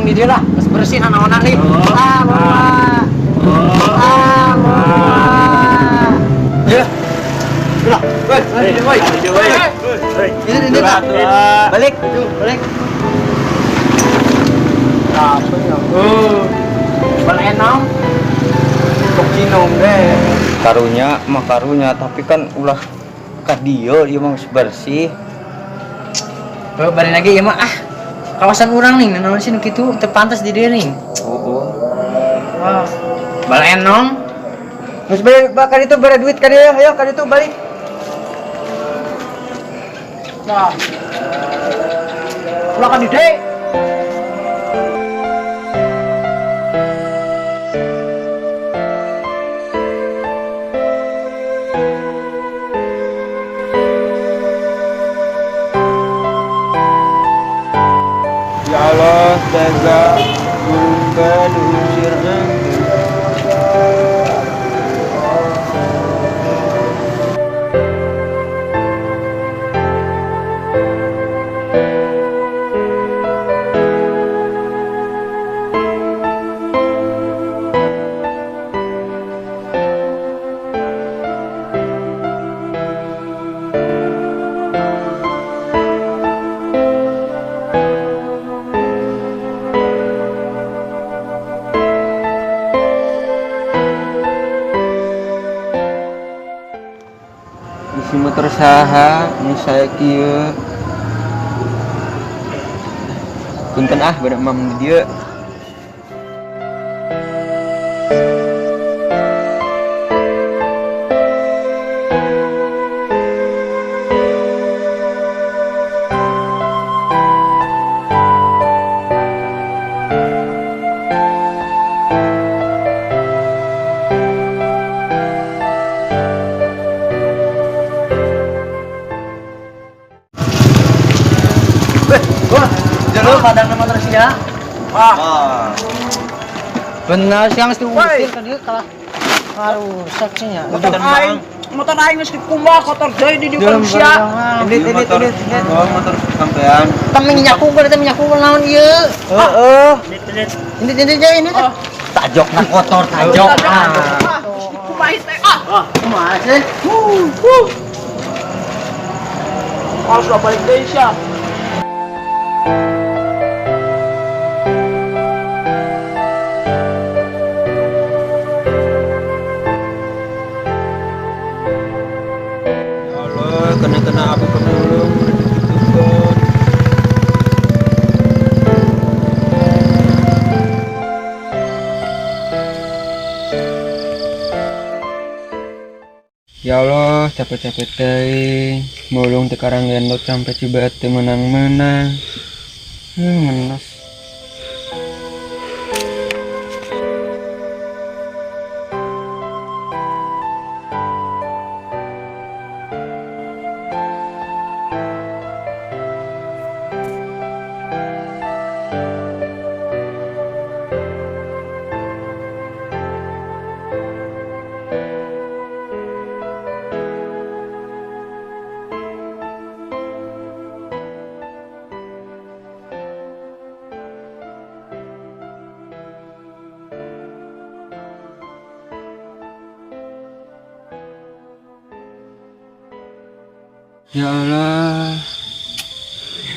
Mulung di dia lah, geus bersih nanaonan nih. Ah, bawa. Ah, bawa. Ya. Udah, woi, woi, woi. Ini ini lah. Balik, balik. Apa ya? Oh. Bal enam. Kok cinong deh. Karunya mah karunya, tapi kan ulah ka dieu ieu mah geus bersih. Oh, balik lagi ya mah ah. Kawasan urang nih, naon sih nu kitu teu pantas di dieu nih. Oh. Wah. Bal enong. Geus balik ka ditu bare duit ka dieu, ayo ka ditu balik. Nah. Ulah ka dieu. Ya Allah, tega burung diusir. Isi motor saha nu saya kieu. Punten ah bade mam di dieu. Wah, jalur padang motor sia. Wah. Benar sih yang diusir kan dia kalah rusak sih ya. Motor aing geus dikumbah kotor deui di dieu sia. Ini ini ini ini. Oh, motor sampean. Tah minyak unggul teh minyak unggul naon ieu? Heeh. Ini ini ini ini. Tajokna kotor, tajok. Ah, geus dikumbah teh ah. Kumaha sih? Harus balik deui sia. Ya Allah, kena-kena api pemulung ditutup. Ya Allah, capek-capek teuing, mulung teu karang gendot sampai Cibaat teu menang-menang. Ngenes. Ya Allah,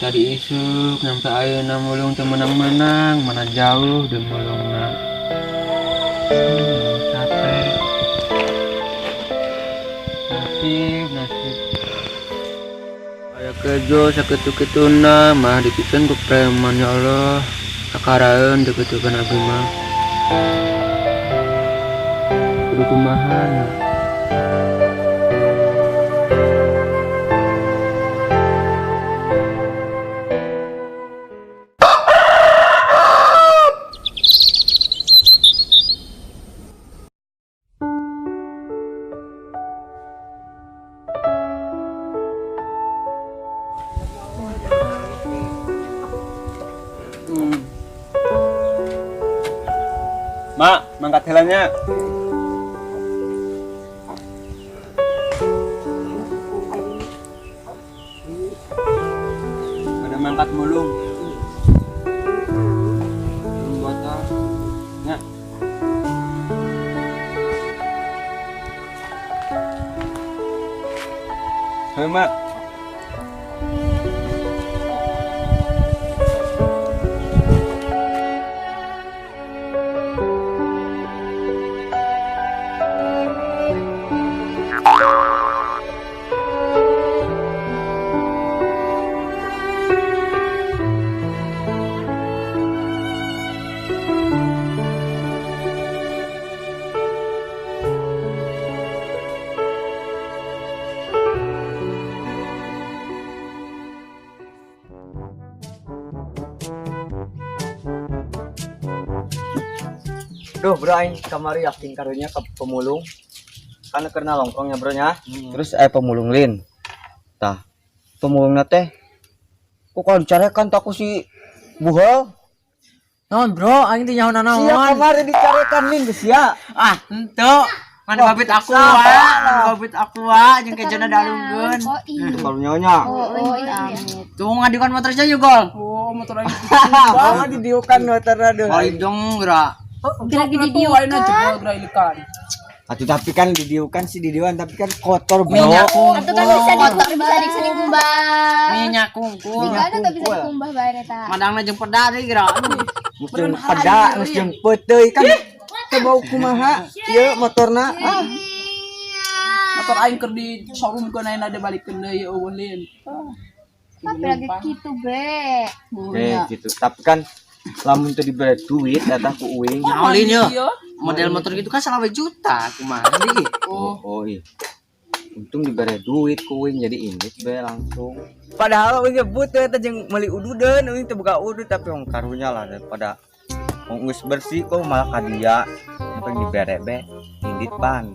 tadi isuk nyampe ayeuna mulung teu menang-menang, mana jauh deui mulungna. Capek. Nasib, nasib. Aya kejo sakitu-kituna mah dipikeun ku preman ya Allah. Sakaraeun dikitukeun abdi mah. Kudu kumaha nya. Mak, mangkat helanya. Ada mangkat mulung. Heuh, Mak. Duh, bro aing kamari yakin karunya ke pemulung. Karena karena longkrongnya bro nya. Terus pemulung lin. Tah, pemulungna teh kok kalau dicarekan tak aku si buhel. Naon bro, aing teh nyaho Sia nanaon. kamari dicarekan lin geus sia. Ah, henteu. Mana babit aku wa, babit aku wa jeung kejana dalungkeun. Oh iya. Itu karunya nya. Oh iya. Tuh ngadikan motor aja yuk gol. Oh, motor aing. Mama didiukan motorna deuh. Balik dong gerak. Lagi Aing didiukan. jebol ilikan. Atuh tapi kan didiukan sih didiukan tapi kan kotor bro. Minyak Atau kan bisa kungkul. di bisa dikumbah. Minyak kungkul. Jika ada tak bisa dikumbah bae eta. Madangna jeung peda deui gerak. Aduh. Geus jeung peda, geus jeung peuteuy kan teu bau kumaha ieu motorna. Ah. Motor aing keur di showroom keun ayeuna dibalikeun deui eueuh lin. Tapi lagi gitu be. Oke gitu. Tapi kan lamun teu dibere duit eta ku uing. Nyaho lin Iya. ye. Model motor gitu kan selawe juta kumaha deui. Oh, oh iya. Untung dibere duit ku uing jadi indit be langsung. Padahal uing ge butuh eta jeung meuli ududeun, uing teu boga udud tapi wong karunya lah daripada wong geus bersih kok malah ka dia. Sampai dibere be indit pan.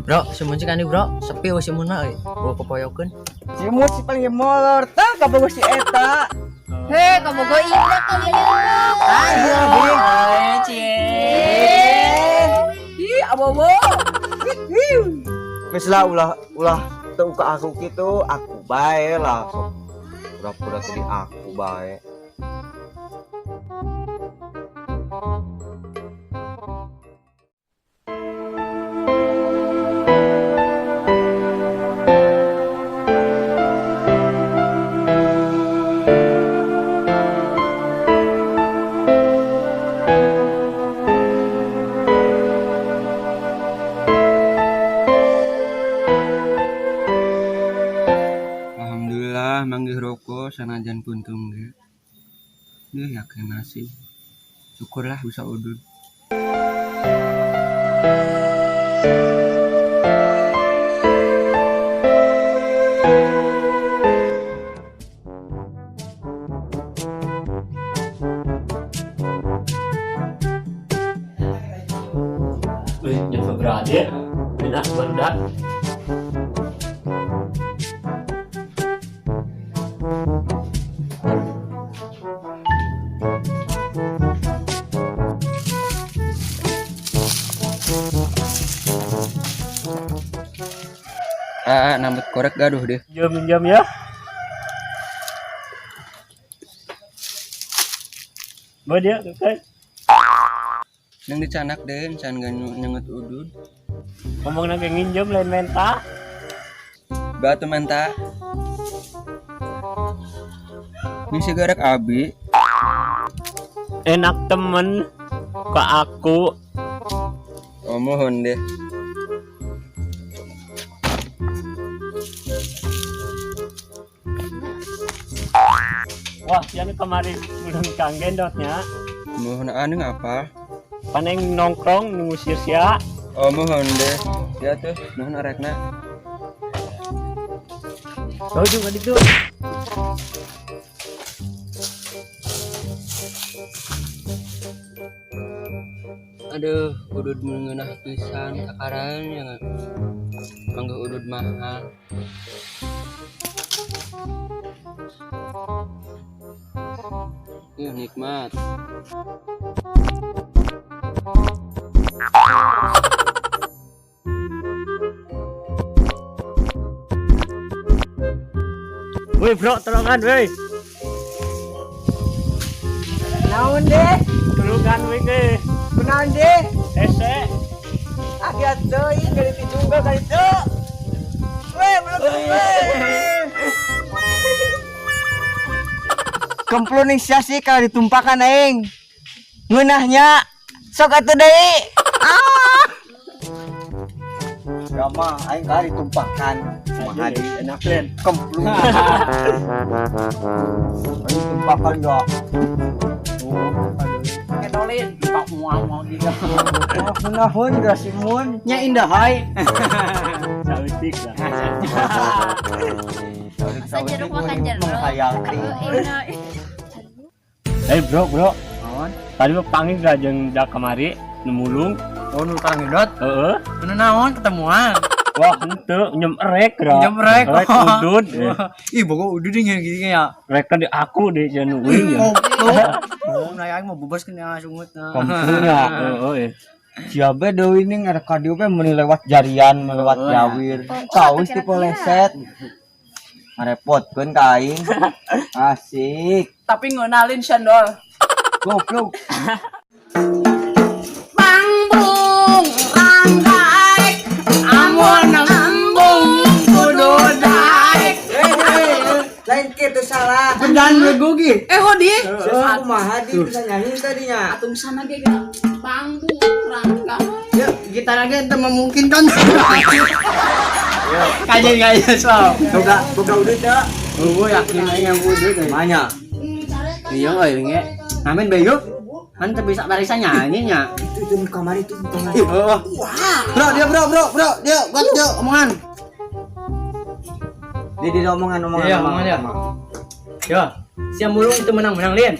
Bro, simun cik ani bro, sepi we simun mah euy. Bawa popoyokeun. Si Mut si paling molor tah kabogo si eta. Heh, kabogo indah kali ya. Ayo, Bing. Ih, abobo. Geus lah ulah ulah teu ka aku kitu, aku bae lah. Sok pura-pura tadi aku bae. Alhamdulillah manggih rokok sanajan puntung ge. Duh yakin nasib. Syukurlah bisa udud. Wih, jam seberapa ya? Enak barudak. Ah, nambut korek gaduh deh. Jam jam ya. Bawa dia, oke. Nang dicanak deh, can nyenget udud. Ngomong nang nginjem lain menta. Batu menta. Ini sigaret abi. Enak temen ke aku. Oh mohon deh. Wah, yang kemarin belum kanggen dotnya. Mohon anu apa? Paneng nongkrong nunggu sia. Oh mohon deh. Ya tuh, mohon arekna. Tahu juga itu. Aduh, udud mengenah pisan takaran ya nggak? Mangga udud mahal. Ih, nikmat. Wih, bro, tolongan, wih. Naon deh? Tulungan, wih, ke. Kunaon deh? Hese. Ah, dia teuing kali itu juga kali itu. Weh, weh. Kemplung ning sia sih kalau ditumpakan aing. Ngeunahnya sok atuh deui. Ah. Ya mah aing kali ditumpakan. Kumaha deui Enak Len. Kemplung. Aing tumpakan ya. Kedolin, pak muang mau di. Ngeunahun grasimun. Nya indah hai. Sautik lah. Masa jeruk makan jeruk. Menghayati. Eh bro, bro. Tadi mah panggil gak jeung dak kamari nu mulung. Oh, nu karang hidot. Heeh. Nu naon ketemuan. Wah, henteu nyem erek geura. Nyem erek. Erek udud. Ih, bogo udud nih gini ya. Rek kan di aku deh cenah uing ya. Oh, nah aing mau bebas kena sungutna. Kompunya, heeh. Siapa deui ini ngarek ka dieu meuni lewat jarian, melewat jawir. Oh, Kawis tipe leset. Ngarepotkeun ka aing. Asik. Tapi ngenalin sandol. Goblok. Bangbung ranggaek amun ngambung kudu daek. Lain kitu salah. Bedan bego ge. Eh hodi. Saya kumaha di bisa nyanyi tadinya. Atung sana ge bangbu ranggaek. Ya, gitar lagi ente memungkinkan. Kajian kajian so. Boga boga udut teu. Gue yakin aing yang udut. Manya. Iya euy nge. Amin bae yuk. Kan teu bisa barisan nyanyi nya. Itu itu kamar itu. Wah. Bro, dia bro, bro, bro, dia buat dia omongan. Dia di omongan omongan. Iya, omongan ya. Yo, siang mulung itu menang-menang lin.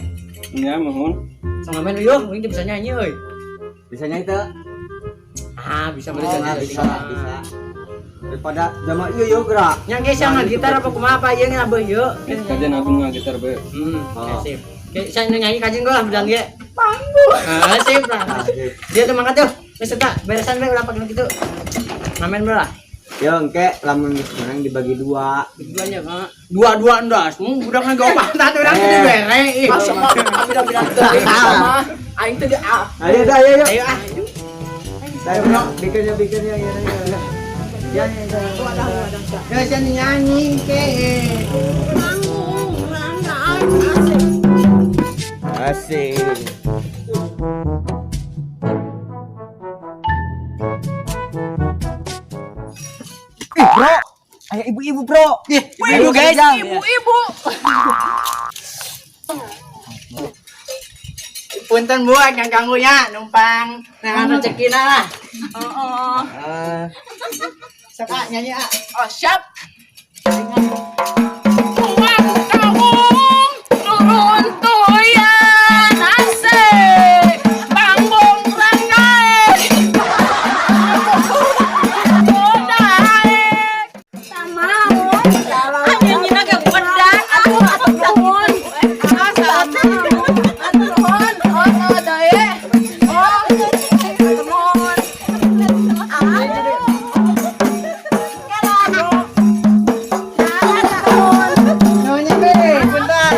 Nya mohon. Sama main yuk, mungkin bisa nyanyi euy. Bisa nyanyi teu? Ah, bisa Oh, bisa bisa, bisa. Daripada jama ieu yo gerak. Nya ge siang gitar apa kumaha apa ieu ngabeuh yuk. Kajian aku nggak gitar bae. Oke, sip. Oke, saya nyanyi kajian gua lah bedang ge. Panggung. Ah, sip lah. Dia tuh mangkat tuh. Wis tak beresan bae ulah pakai gitu. Ngamen bro lah. Yo engke lamun geus menang dibagi dua. Duanya dua-dua ndas. Mu budak nggawa pantat urang teu dibere. Ih. Masa mah bida-bida teuing sama aing teh di ah. Ayo dah ayo. Ayo ah. Ayo bro, bikinnya bikinnya ya ya. Ya ya. Ya saya nyanyi ke. Bangbu ranggaek asik. Asik. Ih, bro. Ayo ibu-ibu, bro. Ih, ibu guys. Ibu-ibu. Punten bu, yang ganggu nya numpang neangan rezekina lah. Heeh. Ah, Sok ah, nyanyi ah. Oh, siap. Uang kawung turun toyan asik. Bangbung ranggaek. Daek. Sama. Nyanyi naga bedan atuh atuh nuhun. Atuh nuhun. Oh, daek. Oh, nuhun. Nyanyi be, punten.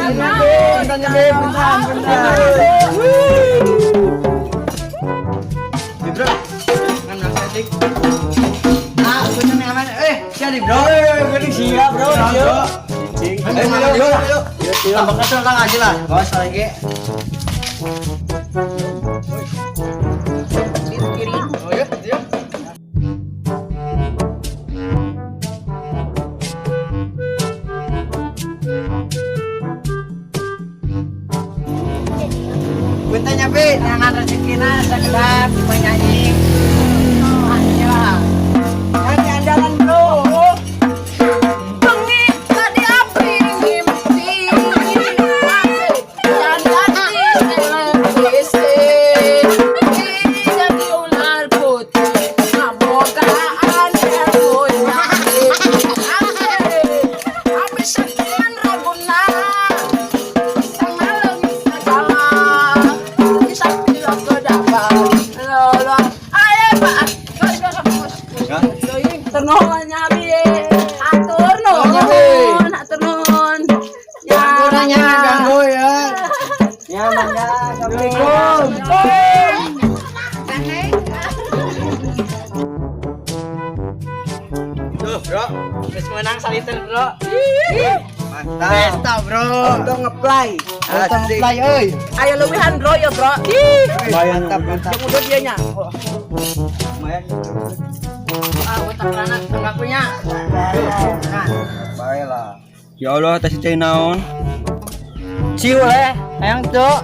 Punten be, punten, punten. Di bro. Kan langsung etik. Ah, punten aman. Eh, siap di bro. Eh, geuning siap, bro. Bro. Cing. Ayo, ayo, ayo. Tambah kesel kang aja lah. Bos lagi. Oh iya, iya. Punten nya be, tangan rezekina sekedar penyanyi. Ayo lah. Nyanyi andalan bro. Bengi tadi api ngimpi. Asik. Jandati televisi. Jadi ular putih. Ngabogaan punya. Asik. Abi sekian raguna. Sangaleng segala. Bisa tidak kedapat. Lolo. Ayo Pak. Ternuhun nyari. Atur nuhun, atur nuhun. Ya, Ganggu ganggu ya. Ya, mangga. Assalamualaikum. Tuh, bro. Geus menang saliter, Bro. Mantap. Pesta, Bro. Auto ngeplay. Auto ngeplay euy. Ayo leuwihan bro ya bro. Lumayan, mantap, mantap. Yang udah dia nya. Lumayan. Ah, otak anak tenggakunya. Nah, Baiklah. Ya Allah, tas cai naon? ciu leh, hayang tuh.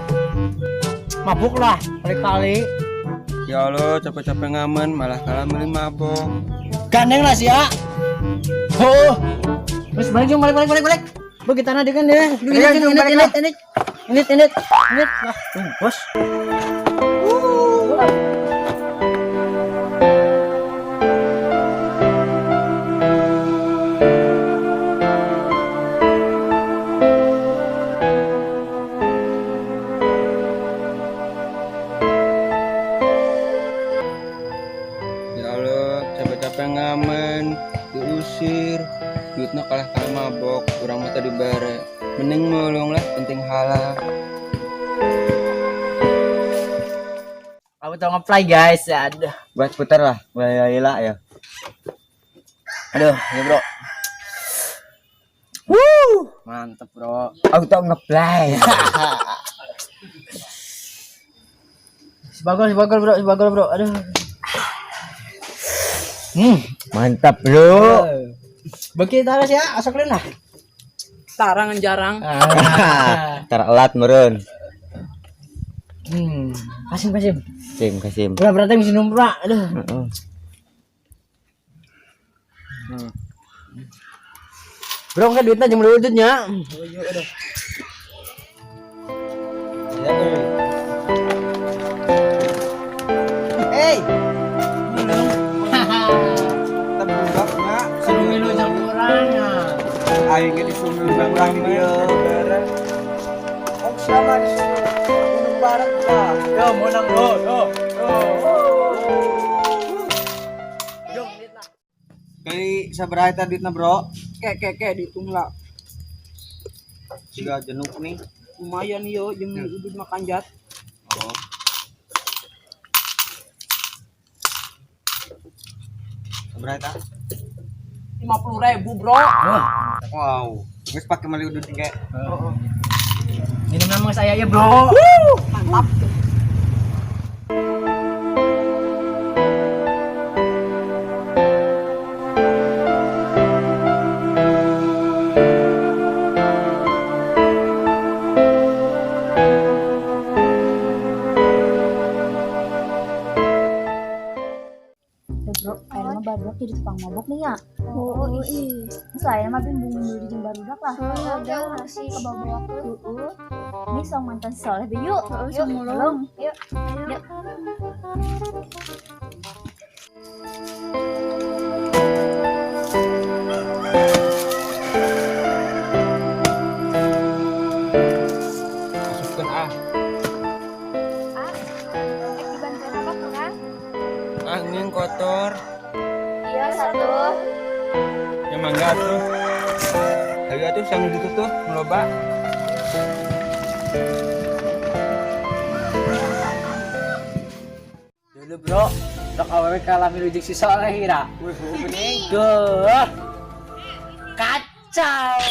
Mabuk lah kali-kali. Ya Allah, capek-capek ngamen malah kalah beli mabok. Gandeng lah sih ya. Oh. Terus balik jung, balik balik balik balik. Bu kita nanti kan deh. Balik, Jung, balik lah. Ini ini ini ini. Lah, tuh, bos. Ya Allah, capek-capek ngamen, diusir, duitnya kalah kalah mabok, urang mah tadi bare. Mending mulung lah, penting halal. Aku tau ngeplay guys, aduh. Buat putar lah, mulai lah ya. Aduh, ya bro. Wuh, mantep bro. Auto ngeplay. Sebagol, sebagol bro, sebagol bro. Aduh. Mantap, Bro. Bagi taras ya, asok lain lah. Tarangan jarang. Ah. Terelat meureun. Kasim, kasim. Sim, kasim. Udah berarti bisa numprak. Aduh. Heeh. Bro, kan duitnya jam udutnya. Hey. Tebak nya. Suruh lu campurannya. Aing ge disuruh urang di dieu. Oh, siapa disuruh minum bareng lah. Yo, menang bro. Yo. Kali sabaraha eta duitna, Bro? Ke ke ke dihitung lah. Siga jenuk nih. Lumayan yo jeung udud makan jat. Oh. Sabaraha eta? 50.000 bro. Wow. Geus pake meuli udud ge. Minum nama saya ya, bro. Mantap. Ya bro, ayeuna mah barudak jadi tukang mabok nih ya. Oh, ih. Terus ayeuna mah bin bungun dulu jeung barudak lah. Jauh sih ke bawa-bawa Heeh. Ini song mantan si Soleh be yuk. Yuk, tolong. Yuk. Yuk. Masukkan ah. Ah, eh dibantuin apa tuh kan? Ah, ini yang kotor. Iya, satu. Ya mangga tuh. Ayo atuh sang gitu tuh, meloba. Dulu bro, dok awewe kalah milu jeung si Soleh ira. Wih, bening. Duh. Kacau.